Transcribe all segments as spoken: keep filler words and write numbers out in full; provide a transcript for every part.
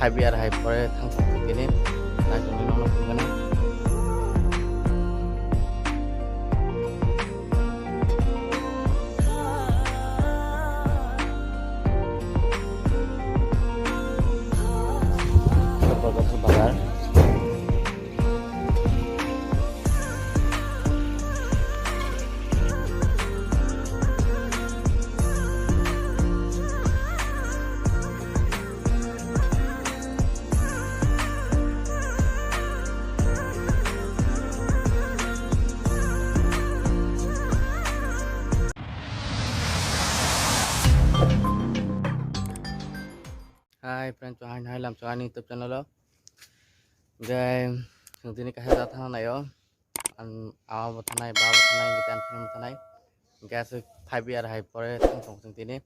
Five year hai pore thang thang tini. Nai tongni nokno phunuknai. Bagor. Hi friends, hai hai lam ani YouTube channel o. Gai, ang tini kaisa jaga thana naio. Ang ama bo thanai, baba bo thanai, hingke ang friend bo thanai. Hingke aswk five year hai pore thang tong chwng tini.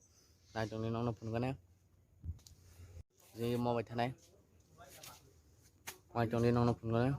Nai tongni nokno phunuknai. Jini mo bai thanai. Nai tongni nokno phunuknai.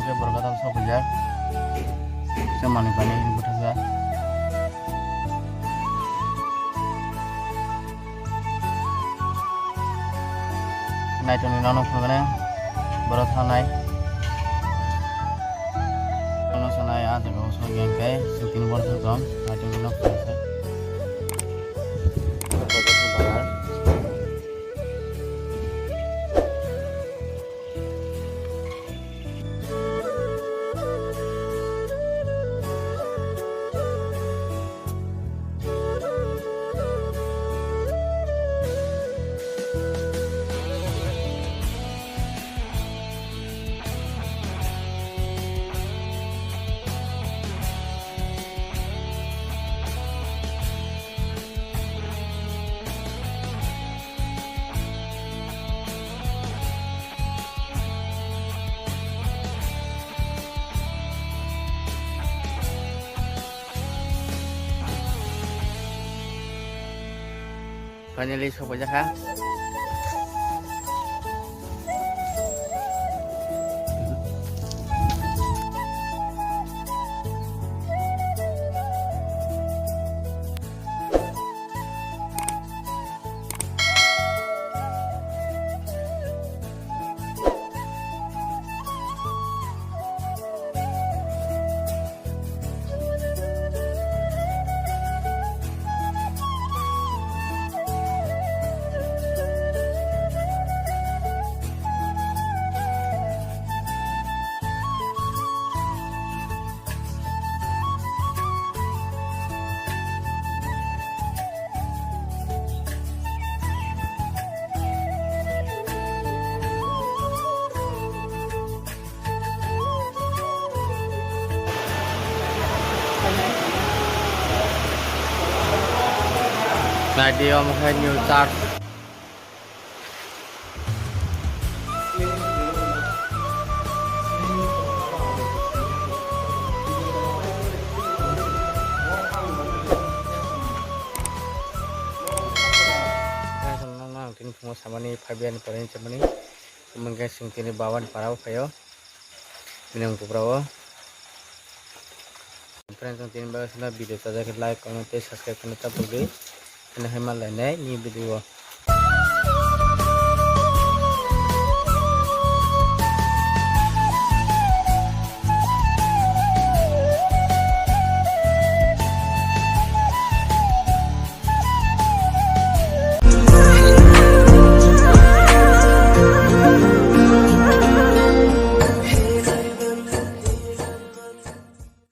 Borok gatal sokphaijak. Chwng manwi pani bwthakjak. Naitongni nono phunuknai borok thanai. Nono sanai ah jaga o sokya hwnkhe chwng tini borok thang tong. Naitongni nok phunuknai. Finally, sokphaijak kha. Naidi omo khe new church. Guys, ang nokno ang tini phungo samani five year ni pore hinwi samani. Omo khe chwng tini Baban para o phaio. Bini mung kupra o. Friends, ang tini bagwi sano video chajak khe like, comment tei subscribe khaina ta bwlwi. Hino hai ma lainai ni video o.